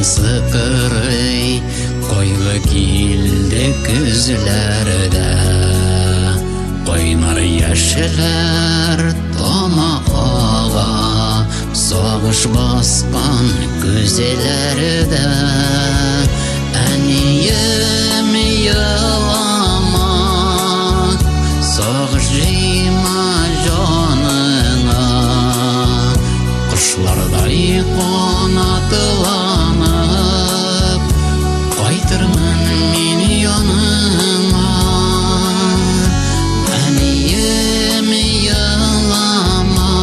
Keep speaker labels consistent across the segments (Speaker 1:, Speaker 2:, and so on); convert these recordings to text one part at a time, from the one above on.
Speaker 1: Җаным сыкрый, кайгы килде күзләрдә. Кайнар яшьләр тама ага, сагыш баскан күзләрдә. Әнием, елама, сагыш җыйма җаныңа. Кошлардай канатланып, кайтырмын мин яныңа. Әнием, елама,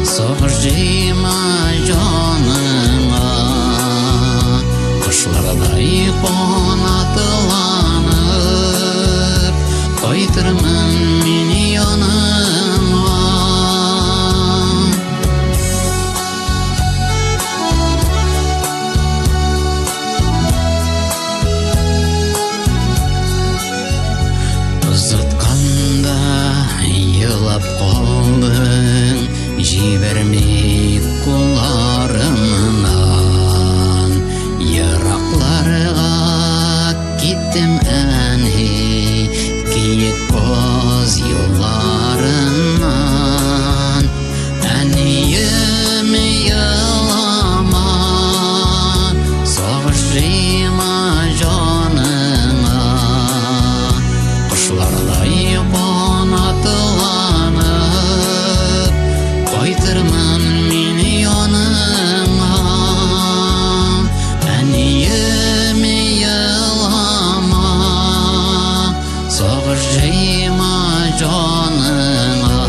Speaker 1: сагыш җыйма җаныңа. Кошлардай канатланып, кайтырмын мин яныңа. Озатканда елап калдың, җибәрми кулларымнан. Еракларга киттем, әни, киек каз юлларыннан. Әнием, елама, сагыш җыйма җаныңа. Кошлардай канатланып, кайтырмын мин яныңа. Әнием, елама, сагыш җыйма җаныңа.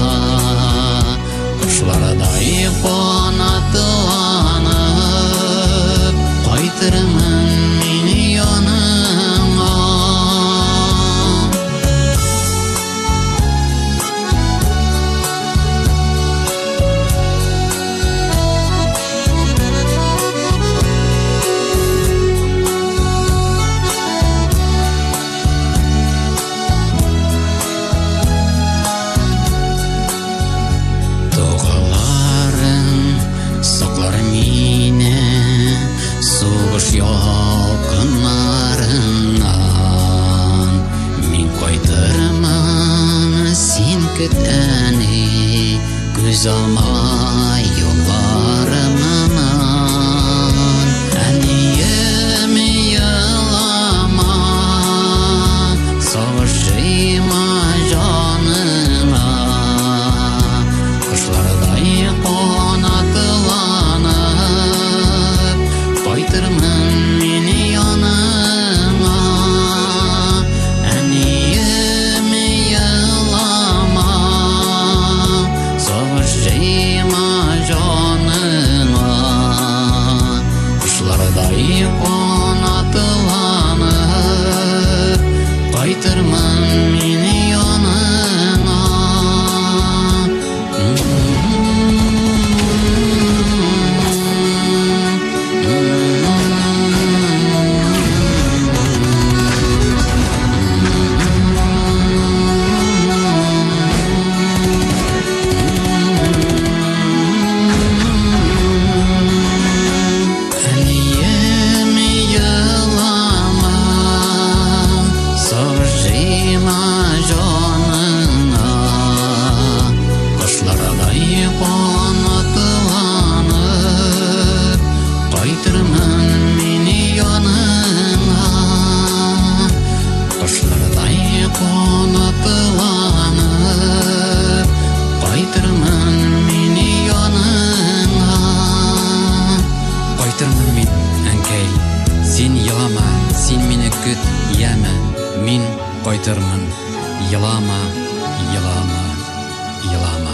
Speaker 1: Кошлардай канатланып, кайтырмын мин яныңа. Догаларың саклар мине сугыш ялкыннарыннан. Мин кайтырмын, син көт, әни, күз алма юлларымнан. Әнием, елама, сагыш җыйма җаныңа. Кошлардай канатланып, кайтырмын мин яныңа. Әнием, елама, сагыш җыйма җаныңа. Кошлардай канатланып, кайтырмын мин яныңа. Әнием, елама, сагыш җыйма җаныңа. Кошлардай канатланып, кайтырмын мин яныңа. Кошлардай канатланып, кайтырмын мин яныңа.
Speaker 2: Кайтырмын мин, әнкәй. Син елама, син мине көт, яме. Мин кайтырмын. Елама, елама, елама.